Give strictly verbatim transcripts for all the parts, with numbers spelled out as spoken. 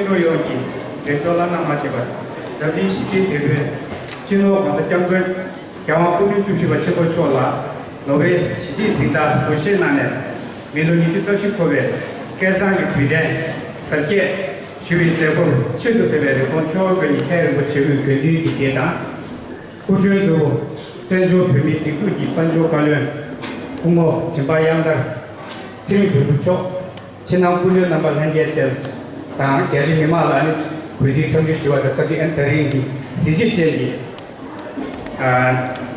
ལྷོ་ཡོངས་ཀྱི་འབྲེལ་ལྕོག་བླ་ན་མ་མཆིས་པ་འཛམ་གླིང་ཞི་བདེའི་དེད་དཔོན་སྤྱི་ནོར་༸གོང་ས་༸སྐྱབས་མགོན་རྒྱལ་དབང་སྐུ་ཕྲེང་བཅུ་བཞི་པ་ཆེན་པོ་མཆོག་ལ་ནོ་བེལ་ཞི་བདེའི་གཟེངས་རྟགས་འབུལ་བཞེས་གནང་ནས་མི་ལོ་ཉི་ཤུ་རྩ་བཞི་འཁོར་བའི་སྐལ་བཟང་གི་དུས་དྲན་གཟབ་རྒྱས་ཞུ་བའི་མཛད་སྒོར་ཆེད་དུ་ཕེབས་པའི་རིན་གོང་མཆོག་དགོན་གྱི་མཁན་རིན་པོ་ཆེ་དབུས་དགེ་འདུན་གྱི་སྡེ་དང་། སྐུ་མགྲོན་གཙོ་བོ་བཙན་བྱོལ་བོད་མིའི་སྒྲིག་འཛུགས་ཀྱི་དཔལ་འབྱོར་བཀའ་བློན་སྐུ་ངོ་འཇམ་དཔལ་དབྱངས་ལགས་ཚེ་རིང་དོན་གྲུབ་མཆོག་ཕྱི་ནང་སྐུ་མགྲོན་རྣམ་པ་ལྷན་རྒྱས་བཅས་དང་རྒྱ་ཆེ་མི་མང་ལ་ནི་གུས་བཏུད་འཚམས་འདྲི་ཞུ་བ་དང་། ཚ་ཏི་ཨན་ད་རིང་གི་གཟི་བརྗིད་ཅན་གྱི་ཨ་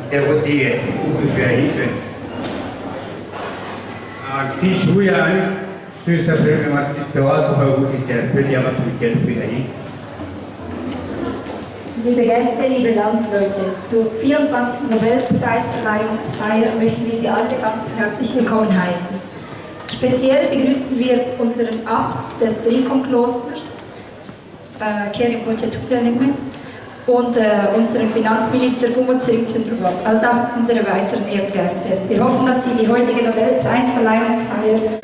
མཛད་སྒོ་འདི་ཡི་དབུ་འཛུགས་ཞུ་ཡ་ཡིན་ཞུ། ཨ་འདི་ཞུ་ཡ་ནི་སུད་སི་བོད་མི་མང་འབྲེལ་བ་ཚོགས་པའི་དབུ་ཁྲིད་བཅས་བོད་རྒྱལ་ཁབ་ཚོའི་རྒྱལ་དབུས་ཡིན། Liebe Gäste, liebe Landsleute, zur vierundzwanzigsten Nobelpreisverleihungsfeier möchten wir Sie alle ganz herzlich willkommen heißen. Speziell begrüßen wir unseren Abt des Rinkhon-Klosters, äh, Kherim Poche Thukdyanigme, und, äh, unseren Finanzminister Kumo Tserim Tünrübok, als auch unsere weiteren Ehrengäste. Wir hoffen, dass Sie die heutige Nobelpreisverleihungsfeier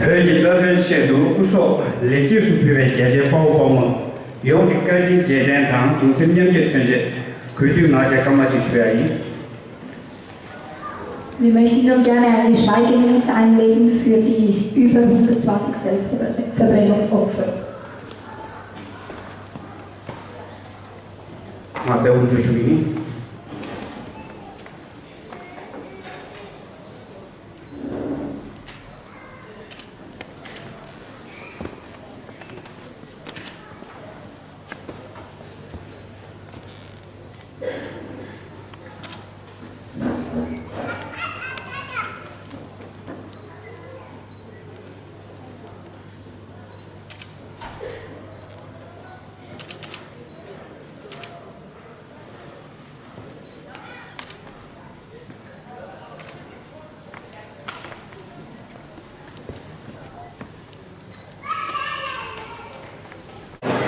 བོད་ཀྱི་རྩ་དོན་ཆེད་དུ་སྐུ་སྲོག་ལེགས་སྐྱེས་སུ་ཕུལ་བའི་རྒྱ་ཆེའི་དཔའ་བོ་དཔའ་མོ་ཡོངས་ཀྱི་བཀའ་དྲིན་རྗེས་དྲན་དང་གདུང་སེམས་མཉམ་སྐྱེད་མཚོན་ཆེད་གུས་འདུད་ངག་བཅད་སྐར་མ་གཅིག་ཞུ་ཡ་ཡིན། Wir möchten nun gerne eine Schweigeminute einlegen für die über hundertzwanzig Selbstverbrennungsopfer. ང་ཚོའི་དབུ་འཛུགས་ཞུ་གི་ཡིན།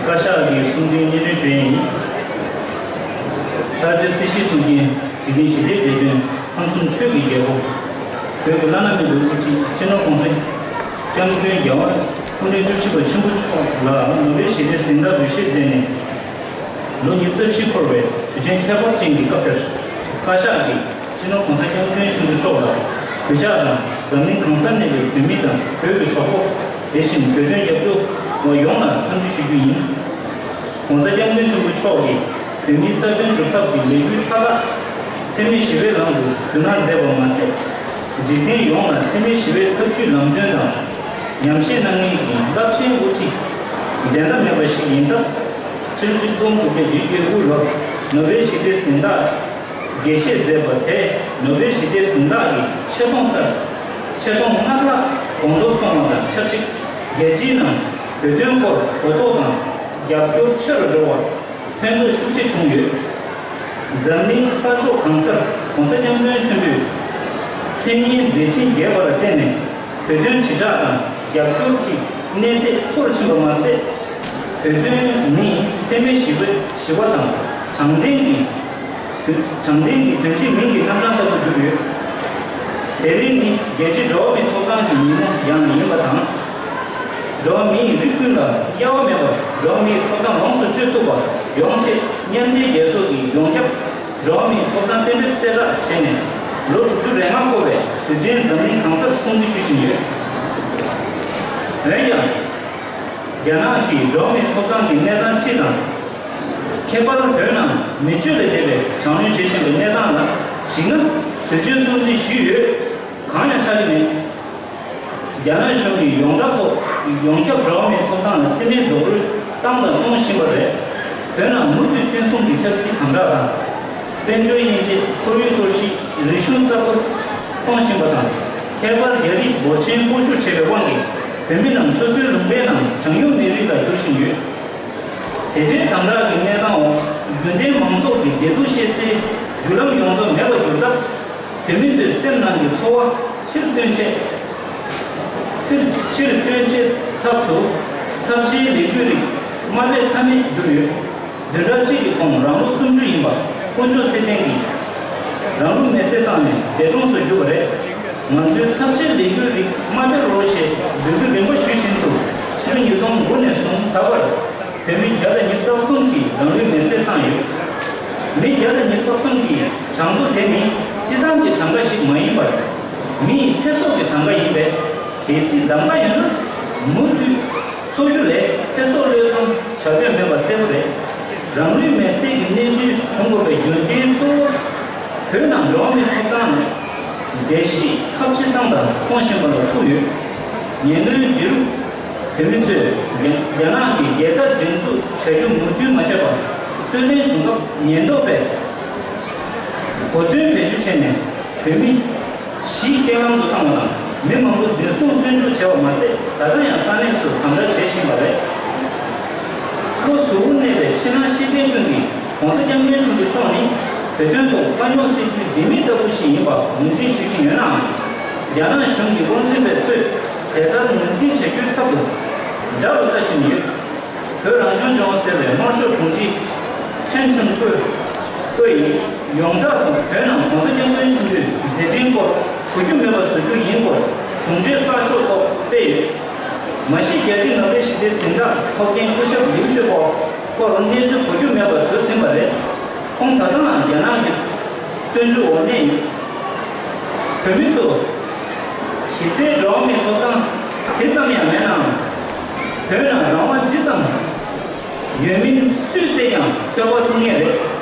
བཀའ་ཤག་གི་གསུང་དོན་སྙན་སྒྲོན་ཞུ་ཡས་ཡིན། ལྷ་རྩེ་སྲིད་སྤྱི་ཚོགས་ཀྱི་འཇིག་རྟེན་ཞི་བདེའི་དེད་དཔོན་ལྷག་བསམ་ཆོས་ཀྱི་རྒྱལ་པོ། བོད་ཀྱི་བླ་ན་མེད་པའི་དབུ་ཁྲིད་སྤྱི་ནོར་༸གོང་ས་༸སྐྱབས་མགོན་རྒྱལ་བ་སྐུ་ཕྲེང་བཅུ་བཞི་པ་ཆེན་པོ་མཆོག་ལ་ནོ་བེལ་ཞི་བདེའི་གཟེངས་རྟགས་འབུལ་བཞེས་མཛད་ནས་ལོ་ཉི་ཤུ་རྩ་བཞི་འཁོར་བའི་དུས་ཆེན་ཁྱད་པར་ཅན་གྱི་སྐབས་འདིར་བཀའ་ཤག་གིས་སྤྱི་ནོར་༸གོང་ས་༸སྐྱབས་མགོན་ཆེན་པོ་མཆོག་ལ་གུས་ཕྱག་དང་འཛམ་གླིང་གང་སར་གནས་པའི་བོད་མི་དང་བོད་ཀྱི་གྲོགས་པོ། དེ་བཞིན་བོད་དོན་རྒྱབ་སྐྱོར་བ་ཡོངས་ལ་འཚམས་འདྲི་ཞུ་རྒྱུ་ཡིན། ༸གོང་ས་༸སྐྱབས་མགོན་ཆེན་པོ་མཆོག་གིས་བོད་མིའི་རྩ་དོན་སྒྲུབ་ཐབས་ཀྱི་ལས་འགུལ་མཐའ་དག་འཚེ་མེད་ཞི་བའི་ལམ་དུ་མདུན་བསྐྱོད་མཛད་པ་མ་ཟད། འཇིག་རྟེན་ཡོངས་ལ་འཚེ་མེད་ཞི་བའི་ཐབས་བྱུས་ལམ་སྟོན་དང་ཉམས་བཞེས་གནང་མཁན་གྱི་རླབས་ཆེན་དབུ་ཁྲིད་འགྲན་ཟླ་མེད་པ་ཞིག་ཡིན་སྟབས། ཕྱི་ལོ་ཆིག་སྟོང་དགུ་བརྒྱ་བདུན་ཅུ་དོན་དགུ་ལོར་ནོ་བེལ་ཞི་བདེའི་གཟེངས་རྟགས་རྒྱས་བཤད་མཛད་པ་དེས་ནོ་བེལ་ཞི་བདེའི་གཟེངས་རྟགས་ཀྱི་ཆེ་མཐོང་ལྟར་ཆེ་མཐོང་སྔར་ལྷག་གོང་མཐོར་སོང་བ་དང་ཆབས་ཅིག་རྒྱལ་སྤྱིའི་ནང་བོད་དོན་སྐོར་གོ་རྟོགས་དང་རྒྱབ་སྐྱོར་ཆེ་རུ་འགྲོ་བར་ཕན་ཐོགས་ཤུགས་ཆེ་བྱུང་ཡོད། འཛམ་གླིང་ས་ཕྱོགས་གང་སར་༸གོང་ས་༸སྐྱབས་མགོན་ཆེན་པོས་མཚན་སྙན་མཛད་འཕྲིན་རྒྱས་པ་ལ་བརྟེན་ནས་བོད་དོན་དྲིལ་བསྒྲགས་དང་རྒྱབ་སྐྱོར་གྱི་གནས་ཚད་མཐོ་རུ་ཕྱིན་པ་མ་ཟད། བོད་དོན་ནི་འཚེ་མེད་ཞི་བའི་ཞི་བ་དང་དྲང་བདེན་གྱི་དོན་དྲང་བདེན་གྱི་དོན་གཅིག་མིང་གི་རྣམ་གྲངས་ལྟ་བུར་གྱུར་ཡོད། དེ་རིང་ནི་རྒྱལ་སྤྱིའི་འགྲོ་བ་མིའི་ཐོབ་ཐང་གི་ཉིན་མོ་ཡང་ཡིན་པ་དང་། འགྲོ་བ་མིའི་རིགས་ཀུན་ལ་དབྱེ་བ་མེད་པར་འགྲོ་བ་མིའི་ཐོབ་ཐང་ལོངས་སུ་སྤྱོད་ཐུབ་པ་ཡོང་ཆེད། མཉམ་འབྲེལ་རྒྱལ་ཚོགས་ཀྱིས་ཡོངས་ཁྱབ་འགྲོ་བ་མིའི་ཐོབ་ཐང་གཏན་འབེབས་གསལ་བསྒྲགས་བྱས་ནས་ལོ་དྲུག་ཅུ་རེ་ལྔ་འཁོར་བའི་དུས་དྲན་འཛམ་གླིང་གང་སར་སྲུང་བརྩི་ཞུ་བཞིན་ཡོད། འོན་ཀྱང་། རྒྱ་ནག་གིས་འགྲོ་བ་མིའི་ཐོབ་ཐང་གི་གནས་སྟངས་སྤྱི་དང་། ཁྱད་པར་བོད་ནང་མི་སྤྱོད་ལས་འདས་པའི་དྲག་གནོན་བྱེད་བཞིན་པའི་གནས་སྟངས་ལ་གཞིགས་ན། དུས་ཆེན་སྲུང་བརྩི་ཞུས་ཡོད། གང་ཡང་ཆགས་ཀྱི་མེད། རྒྱ་ནག་གཞུང་གིས་ཡོངས་གྲགས་ཐོག་ཡོངས་ཁྱབ་འགྲོ་བ་མིའི་ཐོབ་ཐང་ལ་བརྩི་མེད་རྡོག་རོལ་བཏང་དང་གཏོང་བཞིན་པ་རེད། བོད་ནང་མུ་མཐུད་བཙན་བཟུང་གི་ཆབ་སྲིད་དམ་དྲག་དང་། དཔལ་འབྱོར་དབྱེ་འབྱེད། ཁོར་ཡུག་གཏོར་བཤིག། རིག་གཞུང་རྩ་འཁོར་གཏོང་བཞིན་པ་དང་། ཁྱད་པར་རྒྱ་རིགས་འབོར་ཆེན་སྤོ་བཤུ་བྱས་པའི་དབང་གིས་བོད་མི་རྣམས་སོ་སོའི་ལུང་པའི་ནང་གྲངས་ཉུང་མི་རིགས་ལ་འགྱུར་བཞིན་ཡོད། དེ་འདྲའི་དམ་དྲག་གི་གནས་སྟངས་འོག་རྒྱུན་ལྡན་མང་ཚོགས་ཀྱི་བདེ་སྡུག་བཤད་སའི་བརྒྱུད་ལམ་ཡོངས་རྫོགས་མེད་པར་གྱུར་སྟབས། བོད་མི་ཚོའི་སེམས་ནང་གི་ཚོར་བ་ཕྱིར་བཏོན་ཆེད། ཕྱིར་ཕྱིར་བཏོན་ཆེད་ཐབས་སུ་ཚབས་ཆེའི་ལས་འགུལ་རིགས་མ་སྤེལ་ཐབས་མེད་གྱུར་ཡོད། བདུན་ཕྲག་གཅིག་གི་གོང་རང་ལོ་སུམ་ཅུ་ཡིན་པ་དཀོན་མཆོག་ཚེ་བརྟན་གྱིས་རང་ལུས་མེར་སྲེག་བཏང་ནས་འདས་གྲོངས་སུ་གྱུར་པ་རེད། ང་ཚོའི་ཚབས་ཆེའི་ལས་འགུལ་རིགས་མ་སྤེལ་རོགས་ཞེས་འབོད་སྐུལ་རིམ་པ་ཞུ་བཞིན་དུ་ཕྱི་ལོ་ཉིས་སྟོང་དགུ་ནས་བཟུང་ད་བར་བོད་མི་བརྒྱ་དང་ཉི་ཤུ་རྩ་གསུམ་གྱིས་རང་ལུས་མེར་སྲེག་བཏང་ཡོད། མི་བརྒྱ་དང་ཉི་ཤུ་རྩ་གསུམ་གྱི་གྲངས་ཐོ་དེ་ནི་སྤྱི་བཏང་གི་གྲངས་ཀ་ཞིག་མ་ཡིན་པར། མི་ཡི་ཚེ་སྲོག་གི་གྲངས་ཀ་ཡིན་པས། གལ་སྲིད་གདམ་ག་ཡོད་ན། མུ་མཐུད་འཚོ་རྒྱུ་ལས་ཚེ་སྲོག་བློས་གཏོང་བྱ་འདོད་མེད་པ་གསལ་པོ་རེད། རང་ལུས་མེར་སྲེག་གི་གནས་ཚུལ་བྱུང་དགོས་པའི་རྒྱུ་རྐྱེན་གཙོ་བོ། བོད་ནང་འགྲོ་བ་མིའི་ཐོབ་ཐང་ལ་བརྡལ་བཤིག་ཚབས་ཆེ་བཏང་དང་གཏོང་བཞིན་པ་ལ་ཐུག་ཡོད། ཉེ་སྔོན་འབྲི་རུ་བོད་མི་ཚོས་རྒྱ་རྒྱ་ནག་གི་རྒྱལ་དར་སྒྲེང་འཛུགས་བྱ་རྒྱུ་མོས་མཐུན་མ་བྱས་པར་རྩོད་ལེན་བྱུང་སྐབས་ཉེན་རྟོག་པས་གོ་མཚོན་བེད་སྤྱོད་བྱས་ནས་བོད་མི་བཞི་རྐྱེན་ལམ་དུ་བཏང་བ་དང་། མི་མང་པོ་འཛིན་བཟུང་བཙོན་འཇུག་བྱས་པ་མ་ཟད། ད་ལྟ་ཡང་ས་གནས་སུ་དམ་དྲག་བྱེད་བཞིན་པ་རེད། བློ་གཟུ་བོར་གནས་པའི་ཕྱི་ནང་ཤེས་ལྡན་ཀུན་གྱིས་༸གོང་ས་༸སྐྱབས་མགོན་ཆེན་པོ་མཆོག་ནི་བོད་དོན་ཐོག་དཀའ་རྙོག་སེལ་རྒྱུའི་ལྡེ་མིག་ལྟ་བུ་ཞིག་ཡིན་པ་ངོས་འཛིན་ཞུ་བཞིན་ཡོད་ནའང་། རྒྱ་ནག་གཞུང་གི་བློ་འཛིན་པ་ཚོས་དེ་ལྟར་ངོས་འཛིན་བྱ་རྒྱུའི་ཚབ་ཏུ་དགྲ་རུ་ལྟ་བཞིན་ཡོད། བོད་རང་སྐྱོང་ལྗོངས་ཟེར་བའི་དམར་ཤོག་དྲུང་ཆེ་ཁྲེན་ཆུན་ཀོས་ཀོས་ཡིས་ཡོངས་གྲགས་ཐོག་བོད་ནང་༸གོང་ས་༸སྐྱབས་མགོན་ཆེན་པོའི་མཛད་འཕྲིན་སྐོར་གོ་རྒྱུ་མེད་པ་བཟོ་རྒྱུ་ཡིན་སྐོར་གཞུང་འབྲེལ་གསར་ཤོག་ཐོག་སྤེལ་ཡོད། མ་གཞི་རྒྱ་རིགས་ནོ་བེལ་ཞི་བདེའི་གཟེངས་རྟགས་ཐོབ་མཁན་སྐུ་ཞབས་ལིའུ་ཞའོ་པོ་སྐོར་གནས་ཚུལ་གོ་རྒྱུ་མེད་པ་བཟོས་ཟིན་པ་རེད། ཁོང་ད་ལྟའང་རྒྱ་ནག་གི་བཙོན་འཇུག་འོག་གནས་ཡོད། བོད་མི་ཚོ་གཞི་རྩའི་འགྲོ་བ་མིའི་ཐོབ་ཐང་དེ་ཙམ་ཡང་མེད་ནའང་། བོད་ནང་རང་དབང་ཇི་ཙམ་ཡོད་མིན་སུས་བལྟས་ཀྱང་ཚོད་དཔག་ཐུབ་ངེས་རེད།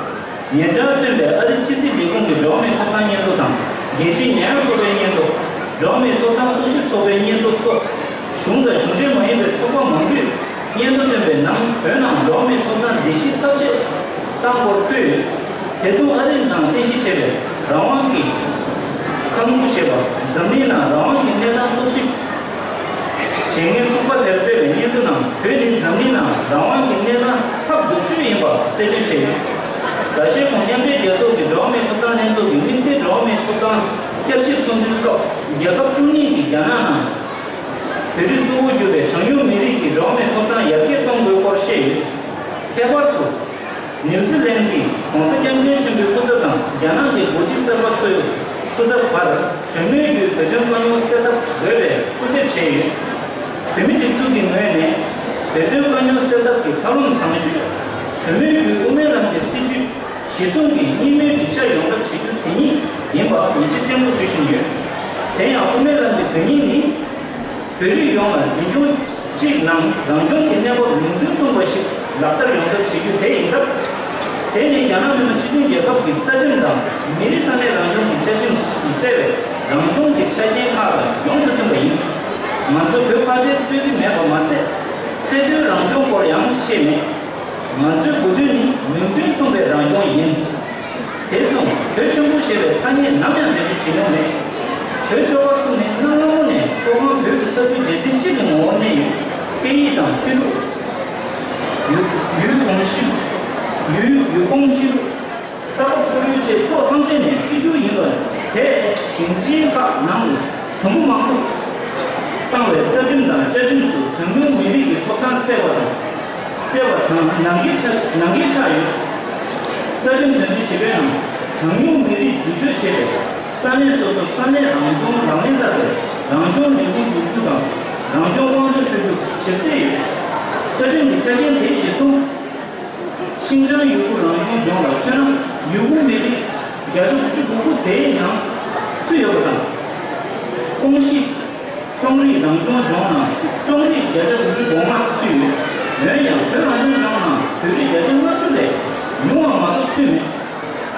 ཉེ་ཆར་བཏོན་པའི་ཨ་རིའི་ཕྱི་སྲིད་ལས་ཁུངས་ཀྱི་འགྲོ་བ་མིའི་ཐོབ་ཐང་སྙན་ཐོ་དང་། རྒྱལ་སྤྱིའི་ཉེན་ཡང་ཚོགས་པའི་སྙན་ཐོ། འགྲོ་བ་མིའི་ཐོབ་ཐང་རྟོག་ཞིབ་ཚོགས་པའི་སྙན་ཐོ་སོགས་གཞུང་དང་གཞུང་འབྲེལ་མ་ཡིན་པའི་ཚོགས་པ་མང་པོས་སྙན་ཐོ་བཏོན་པའི་ནང་། བོད་ནང་འགྲོ་བ་མིའི་ཐོབ་ཐང་བརྡལ་བཤིག་ཚབས་ཆེ་བཏང་སྐོར་འཁོད་ཡོད། དེ་མཚུངས་ཨ་རིའི་ནང་རྟེན་གཞི་བྱས་པའི་རང་དབང་གི་ཁང་བུ་ཞེས་པ་འཛམ་གླིང་ནང་རང་དབང་གི་གནས་སྟངས་རྟོག་ཞིབ་བྱེད་མཁན་ཚོགས་པ་དེར་སྤེལ་བའི་སྙན་ཐོ་ནང་། བོད་ནི་འཛམ་གླིང་ནང་རང་དབང་གི་གནས་སྟངས་ཁག་སྡུག་ཤོས་ཡིན་པ་གསལ་སྟོན་བྱས་ཡོད། ཟླ་ཤས་གོང་མཉམ་འབྲེལ་རྒྱལ་ཚོགས་ཀྱི་འགྲོ་བ་མིའི་ཐོབ་ཐང་ལྷན་ཚོགས་ཀྱིས་དམིགས་བསལ་འགྲོ་བ་མིའི་ཐོབ་ཐང་བསྐྱར་ཞིབ་ཚོགས་འདུའི་སྐབས། རྒྱལ་ཁབ་བཅུ་གཉིས་ཀྱིས་རྒྱ་ནག་ནང་བོད་རིགས་གཙོ་བོ་གྱུར་པའི་གྲངས་ཉུང་མི་རིགས་ཀྱི་འགྲོ་བ་མིའི་ཐོབ་ཐང་ཡར་རྒྱས་གཏོང་དགོས་སྐོར་བཤད་ཡོད། ཁྱད་པར་དུ། ནིའུ་ཛི་ལན་གྱི་༸གོང་ས་༸སྐྱབས་མགོན་ཆེན་པོའི་སྐུ་ཚབ་དང་རྒྱ་ནག་གི་འགོ་ཁྲིད་གསར་པ་ཚོའི་སྐུ་ཚབ་བར་གྲོས་མོལ་བརྒྱུད་བོད་དོན་དཀའ་རྙོག་སེལ་ཐབས་དགོས་པའི་སྐུལ་འདེབས་བྱས་ཡོད། བོད་མི་སྒྲིག་འཛུགས་ཀྱི་ངོས་ནས་བོད་དོན་དཀའ་རྙོག་སེལ་ཐབས་ཀྱི་ཐབས་ལམ་བཟང་ཤོས་གྲོས་མོལ་བརྒྱུད་དབུ་མའི་ལམ་གྱི་སྲིད་བྱུས་གཞི་བཟུང་གིས་གཉིས་སྨན་སྒྲིག་འཇགས་ཡོང་ཐབས་བྱེད་རྒྱུ་དེ་ཉིད་ཡིན་པ་ཡིད་ཆེས་བརྟན་པོ་ཞུ་བཞིན་ཡོད། དེ་ཡང་དབུ་མའི་ལམ་གྱི་དོན་སྙིང་ནི། བོད་རིགས་ཡོངས་ལ་འཛིན་སྐྱོང་གཅིག་ནང་རང་སྐྱོང་གི་གནས་བབ་ལུགས་མཐུན་མཚུངས་པ་ཞིག་ལག་བསྟར་ཡོང་ཐབས་བྱེད་རྒྱུ་དེ་ཡིན་སྟབས། དེ་ནི་རྒྱ་ནག་མི་དམངས་སྤྱི་མཐུན་རྒྱལ་ཁབ་ཀྱི་རྩ་ཁྲིམས་དང་མི་རིགས་ས་གནས་རང་སྐྱོང་གི་བཅའ་ཁྲིམས་སུ་གསལ་བའི་རང་སྐྱོང་གི་ཆ་རྐྱེན་ཁག་དང་ཡོངས་སུ་མཐུན་པ་ཡིན། ང་ཚོ་བོད་ཕལ་ཆེར་རྩོད་ཀྱི་མེད་པ་མ་ཟད། ཚད་མཐོའི་རང་སྐྱོང་སྐོར་ཡང་བཤད་མེད། ང་ཚོའི་དགོས་འདུན་ནི་ལུགས་མཐུན་མཚུངས་པའི་རང་སྐྱོང་ཡིན། དེ་མཚུངས་བོད་ཆེན་པོ་ཞེས་པའི་ཐ་སྙད་ནམ་ཡང་བེད་སྤྱོད་བྱེད་མྱོང་མེད། བོད་ཆོལ་ཁ་གསུམ་ནི་གནའ་སྔ་མོ་ནས་མཐོ་སྒང་བོད་ཀྱི་ས་ཁུལ་སྡེ་ཚན་གཅིག་གི་ངོ་བོར་གནས་ཡོད། སྐད་ཡིག་དང་ཆོས་ལུགས། ཡུལ་ཡུལ་གོམས་གཤིས། ཡུལ་ཡུལ་གོམས་གཤིས་ལུགས། ས་ཁུལ་ཁོར་ཡུག་བཅས་ཕྱོགས་ཐམས་ཅད་ནས་གཅིག་གྱུར་ཡིན་པ་དེས་ཞིང་ཆེན་ཁག་ནང་དུ་དུམ་བུ་མང་པོ་བཏང་བའི་རྩ་ཁྲིམས་དང་བཅའ་ཁྲིམས་སུ་གྲངས་ཉུང་མི་རིགས་ཀྱི་ཐོབ་ཐང་གསལ་བ་དང་། གསལ་བ་དང་ནང་འགལ་ཆགས་ནང་འགལ་ཆགས་ཡོད། རྩ་ཁྲིམས་དོན་ཚན་བཞི་པའི་ནང་གྲངས་ཉུང་མི་རིགས་འདུས་སྡོད་བྱེད་པའི་ས་གནས་སོ་སོར་ས་གནས་རང་སྐྱོང་ལག་ལེན་བསྟར་ཏེ་རང་སྐྱོང་ལས་ཁུངས་འཛུགས་རྒྱུ་དང་རང་སྐྱོང་དབང་ཆ་སྤྲོད་རྒྱུ། ཇེ་གསལ་ཡོད། རྩ་ཁྲིམས་ཀྱི་ཆ་རྐྱེན་དེ་གཞིར་བཟུང་། ཤིན་ཅང་ཡུ་གུར་རང་སྐྱོང་ལྗོངས་ལ་མཚོན་ན། ཡུ་གུར་མི་རིགས་བརྒྱ་ཆ་དགུ་བཅུ་གོ་དགུ་དེའི་ནང་ཚུད་ཡོད་པ་དང་། ཀོང་ཞི་ཀྲོང་རི་རང་སྐྱོང་ལྗོངས་ནང་ཀྲོང་རི་བརྒྱ་ཆ་དགུ་བཅུ་གོ་ལྔ་ཚུད་ཡོད། འོན་ཀྱང་བོད་རང་སྐྱོང་ལྗོངས་ནང་བོད་རིགས་བརྒྱ་ཆ་ལྔ་བཅུ་ལས་ཉུང་བ་མ་གཏོགས་ཚུད་མེད།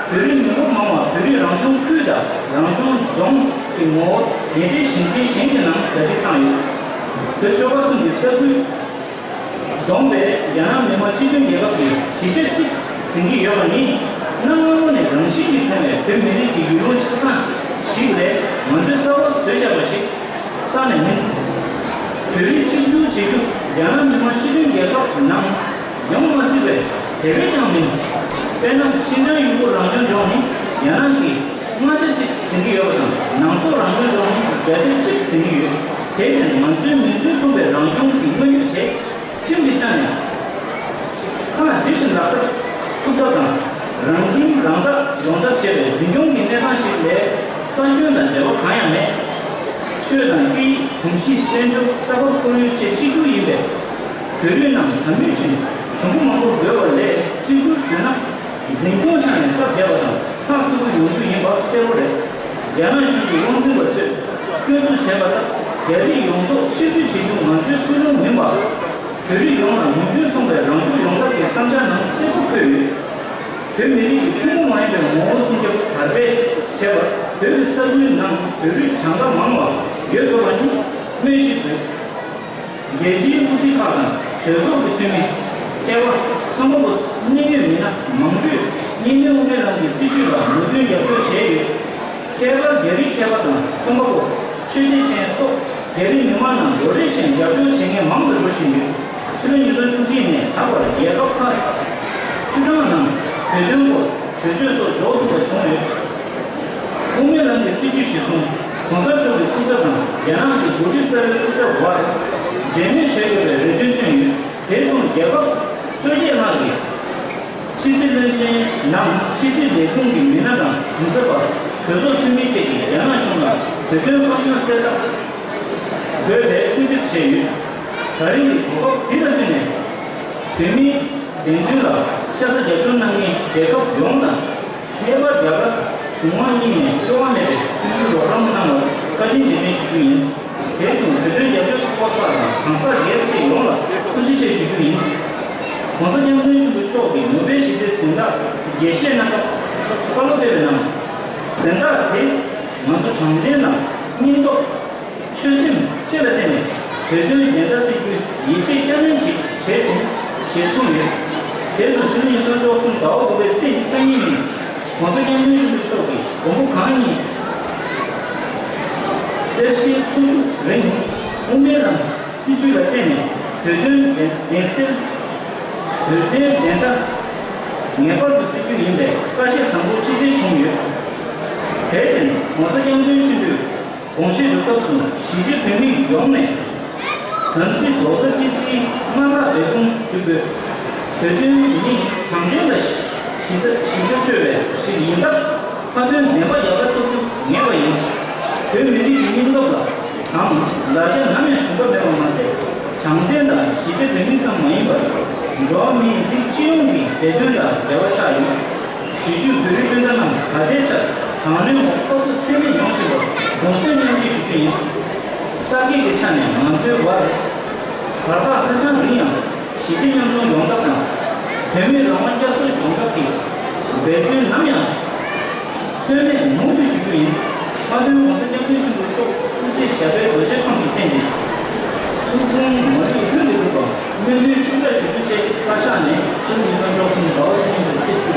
བོད་རིགས་མི་འབོར་མང་བ་བོད་རིགས་རང་སྐྱོང་ཁུལ་དང་རང་སྐྱོང་རྫོང་གི་ངོ་བོ་དེ་འདྲའི་ཞིང་ཆེན་གཞན་གྱི་ནང་གྲ་སྒྲིག་བཏང་ཡོད། བོད་ཆོལ་ཁ་གསུམ་གྱི་ས་ཁུལ་བསྡོམས་པས་རྒྱ་ནག་མི་དམངས་སྤྱི་མཐུན་རྒྱལ་ཁབ་ཀྱི་བཞི་ཆ་གཅིག་ཟིན་གྱི་ཡོད་པ་ནི། གནའ་སྔ་མོ་ནས་རང་བཞིན་གྱིས་བྱུང་བའི་བོད་མི་རིགས་ཀྱི་ཡུལ་ལུང་ཆགས་སྟངས་ཤིག་ལས་ང་ཚོས་གསར་པ་བཟོས་བཞག་པ་ཞིག་རྩ་ནས་མིན། བོད་རིགས་གཅིག་གྱུར་བྱེད་རྒྱུ་རྒྱ་ནག་མི་དམངས་སྤྱི་མཐུན་རྒྱལ་ཁབ་ནང་ཡོང་མ་སྲིད་པས། དེ་བས་ཀྱང་མིན། དཔེར་ན་ཤིན་ཅང་ཡུ་གུར་རང་སྐྱོང་ལྗོངས་ནི་རྒྱ་ནག་གིས་ལྔ་ཆ་གཅིག་ཟིན་གྱི་ཡོད་པ་དང་། ནང་སོག་རང་སྐྱོང་ལྗོངས་ནི་བརྒྱ་ཆ་གཅིག་ཟིན་གྱི་ཡོད། དེ་ནི་ང་ཚོའི་མིང་དོན་མཚུངས་པའི་རང་སྐྱོང་གི་དངོས་ཡོད་དེ། ཁྲིམས་ཀྱི་ཆ་ནས་ཁག་སྒྲིལ་ཞིང་ལག་བསྟར་ཐུབ་ཐབས་དང་། རང་ཁྱིམ་རང་བདག་ཡོང་ཐབས་བྱེད་པའི་འཛིན་སྐྱོང་གི་གནས་སྟངས་ཤིག་ལས། ས་ཁྱོན་དང་འབྲེལ་བ་གང་ཡང་མེད། ཆོས་དང་སྐད་ཡིག་གོམས་གཤིས་དཔལ་འབྱོར་ས་ཁུལ་ཁོར་ཡུག་བཅས་གཅིག་གྱུར་ཡིན་པས། བོད་རིགས་རྣམས་ད་མུས་བཞིན་དུམ་བུ་མང་པོར་བགོས་པ་ལས་གཅིག་གྱུར་བཟོས་ན། འཛིན་སྐྱོང་ཆ་ནས་སྟབས་བདེ་བ་དང་ཚགས་ཚུད་པོ་ཡོང་རྒྱུ་ཡིན་པ་གསལ་པོ་རེད། རྒྱ་ནག་གཞུང་གི་དབང་འཛིན་པ་ཚོས་སྐྱོན་འཛུགས་བྱས་པ་ལྟར། རྒྱ་རིགས་ཡོངས་རྫོགས་ཕྱིར་འབུད་བྱེད་རྒྱུ་ང་ཚོའི་ཀུན་སློང་མིན་པར། བོད་རིགས་ཡོངས་ལ་མིང་དོན་མཚུངས་པའི་རང་སྐྱོང་ཡོང་ཐབས་ཀྱི་བསམ་འཆར་ནང་གསལ་པོ་འཁོད་ཡོད། བོད་མི་རིགས་ཀྱི་ཐུན་མོང་མ་ཡིན་པའི་ངོ་བོ་སྲུང་སྐྱོབ་དར་སྤེལ་བྱེད་པར། བོད་ཀྱི་ས་ཁུལ་ནང་བོད་རིགས་གྲངས་ཀ་མང་བ་ཡོད་དགོས་པ་ནི་སྨོས་ཅི་དགོས། རྒྱལ་སྤྱིའི་དབུ་ཁྲིད་ཁག་དང་གྲོས་ཚོགས་ཀྱི་འཐུས་མི། མཁས་པ། རྩོམ་པ་པོ། གནད་ཡོད་མི་སྣ་མང་པོས་གཉིས་སྨན་དབུ་མའི་ལམ་གྱི་སྲིད་བྱུས་ལ་མོས་མཐུན་རྒྱབ་སྐྱོར་བྱས་ཡོད། ཁྱད་པར་རྒྱ་རིགས་མཁས་པ་དང་རྩོམ་པ་པོ། ཆོས་དད་ཅན་སོགས་རྒྱ་རིགས་མི་མང་རྣམས་ལོ་རེ་བཞིན་རྒྱབ་སྐྱོར་བྱེད་མཁན་མང་དུ་འགྲོ་བཞིན་ཡོད། ཕྱི་ལོ་ཉིས་སྟོང་བཅུ་གཅིག་ནས་ད་བར་རྒྱལ་ཁབ་ཁག་བཅུ་གྲངས་ནང་བོད་དོན་སྐོར་གྲོས་ཆོད་སོགས་འཇོག་ཐུབ་པ་བྱུང་ཡོད། དབུ་མའི་ལམ་གྱི་སྲིད་བྱུས་གཞིར་བཟུང་༸གོང་ས་མཆོག་གི་སྐུ་ཚབ་དང་རྒྱ་ནག་གི་འགོ་ཁྲིད་གསར་པའི་སྐུ་ཚབ་བར་འབྲེལ་མོལ་བྱེད་དགོས་པའི་རེ་འདུན་བཏོན་ཡོད། དེ་མཚུངས་རྒྱལ་ཁབ་བཅོ་བརྒྱད་ལྷག་གི་ཕྱི་སྲིད་བློན་ཆེན་ནམ་ཕྱི་སྲིད་ལས་ཁུངས་ཀྱི་མི་སྣ་དང་མགྲིན་ཚབ་པ། གྲོས་ཚོགས་འཐུས་མི་བཅས་ཀྱིས་རྒྱ་ནག་གཞུང་ལ་བོད་དོན་དཀའ་རྙོག་སེལ་ཐབས་དགོས་པའི་སྐུལ་འདེད་བྱས་ཡོད། ད་རེས་ཀྱི་གོ་སྐབས་འདི་དང་བསྟུན་ནས། བོད་མིའི་བདེན་དོན་ལ་ཤ་ཚ་རྒྱབ་སྐྱོར་གནང་མཁན་རྒྱལ་ཁབ་ཡོངས་དང་། ཁྱད་པར་རྒྱ་གར་གཞུང་མང་གཉིས་ནས་བསྐྱོད་དབང་མེད་པའི་སྐུ་ཚབ་རོགས་རམ་གནང་བར་བཀའ་དྲིན་རྗེས་དྲན་ཞུ་རྒྱུ་ཡིན། དེ་མཚུངས་བོད་དོན་རྒྱབ་སྐྱོར་ཚོགས་པ་ཁག་དང་གང་ཟག་སྒེར་བཅས་ཡོངས་ལ་ཐུགས་རྗེ་ཆེ་ཞུ་རྒྱུ་ཡིན། ༸གོང་ས་༸སྐྱབས་མགོན་ཆེན་པོ་མཆོག་གིས་ནོ་བེལ་ཞི་བདེའི་གཟེངས་རྟགས་རྒྱས་བཤད་གནང་སྐབས་བཀའ་སློབ་ཕེབས་པའི་ནང་། གཟེངས་རྟགས་དེ་ང་ཚོ་དྲང་བདེན་དང་སྙིང་སྟོབས། ཆོད་སེམས་བཅས་ལ་བརྟེན་ནས་བོད་དོན་བདེན་མཐའ་གསལ་རྒྱུའི་ཡིད་ཆེས་བསྐྱར་ལེན་ཅིག་བྱས་བྱུང་ཞེས་གསུངས་ཡོད། དེ་ཚོ་ཕྱི་ལོ་ཉིས་སྟོང་བཅུ་གསུམ་ཟླ་བ་དགུ་པའི་ཚེས་ཉི་ཤུ་རྩ་གཉིས་ཉིན་༸གོང་ས་༸སྐྱབས་མགོན་ཆེན་པོ་མཆོག་གིས་མགོན་པོ་གང་ཉིད་གསེར་ཞལ་འཚོ་བཞུགས་རིང་དབུ་མའི་ལམ་སྲིད་བྱུས་ལ་བརྟེན་ནས་བོད་དོན་བདེན་གསལ། བོད་དོན་བདེན་མཐའ་ངེས་པར་དུ་གསལ་རྒྱུ་ཡིན་པའི་བཀའ་བཤད་བཟང་པོ་ཅི་གསན་བྱུང་ཡོད། དེར་བརྟེན་༸གོང་ས་༸སྐྱབས་མགོན་ཆེན་པོས་དགོངས་བཞེས་རྒྱབ་སྐབས་སུ་གཞིས་བྱེས་བོད་མི་ཡོངས་ནས་དམ་ཚིག་རྡོག་རྩ་གཅིག་སྒྲིལ་དམར་ཐག་སྦས་སྐུང་ཞུ་དགོས། བོད་དོན་ནི་དྲང་བདེན་ལ་གཞི་རྩ་གཞི་རྩ་བཅོལ་བའི་ཞིག་ཡིན་སྟབས། ལྷག་དོན་བདེན་པ་ཡག་པ་ཐོབ་རྒྱུ་ངེས་པ་ཡིན། བོད་མི་རིགས་ཀྱི་སྙིང་སྟོབས་ལ་དང་ལ་རྒྱ་ནམ་ཡང་ཞུམ་པ་མེད་པ་མ་ཟད། དྲང་བདེན་དང་ཞི་བདེ་བོད་མི་ཙམ་མ་ཡིན་པར། འགྲོ་བ་མིའི་རིགས་སྤྱི་ཡོངས་ཀྱི་བདེ་དོན་དང་འབྲེལ་བ་ཆགས་ཡོད། གཞིས་བཞུགས་བོད་རིགས་སྤུན་ཟླ་རྣམས་ད་ལྟའི་ཆར་དྲག་གནོན་འོག་སྐབས་བབ་ཚད་མེད་ཡོང་བཞིན་པར་གདུང་སེམས་མཉམ་སྐྱེད་ཞུ་རྒྱུ་ཡིན། གསར་བསྐལ་གྱི་ཆ་ནས་ང་ཚོའི་བར་བར་ཐག་ཧ་ཅང་རིང་ཡང་། གཞིས་བྱེས་མཉམ་འཛོམས་ཡོང་ཐབས་དང་། བོད་མིའི་རང་དབང་བསྐྱར་གསོ་ཡོང་ཐབས་ཀྱི་འབད་བརྩོན་ནམ་ཡང་ལྷོད་མེད་མུ་མཐུད་ཞུ་རྒྱུ་ཡིན། ལྷག་དོན་༸གོང་ས་༸སྐྱབས་མགོན་ཆེན་པོ་མཆོག་སྐུ་ཚེ་ཞབས་པད་རྡོ་རྗེ་ཁམས་སུ་བརྟན་ཅིང་། ཐུགས་དགོངས་མ་ལུས་ལྷུན་གྱིས་གྲུབ་པར་སྨོན་འདུན་ཤུགས་དྲག་ཞུ་རྒྱུ་བཅས་བཀའ་ཤག་ནས་ཕྱི་ལོ་ཉིས་སྟོང་བཅུ་གསུམ་ཟླ་བ་བཅུ་གཉིས་པའི་ཚེས་བཅུ་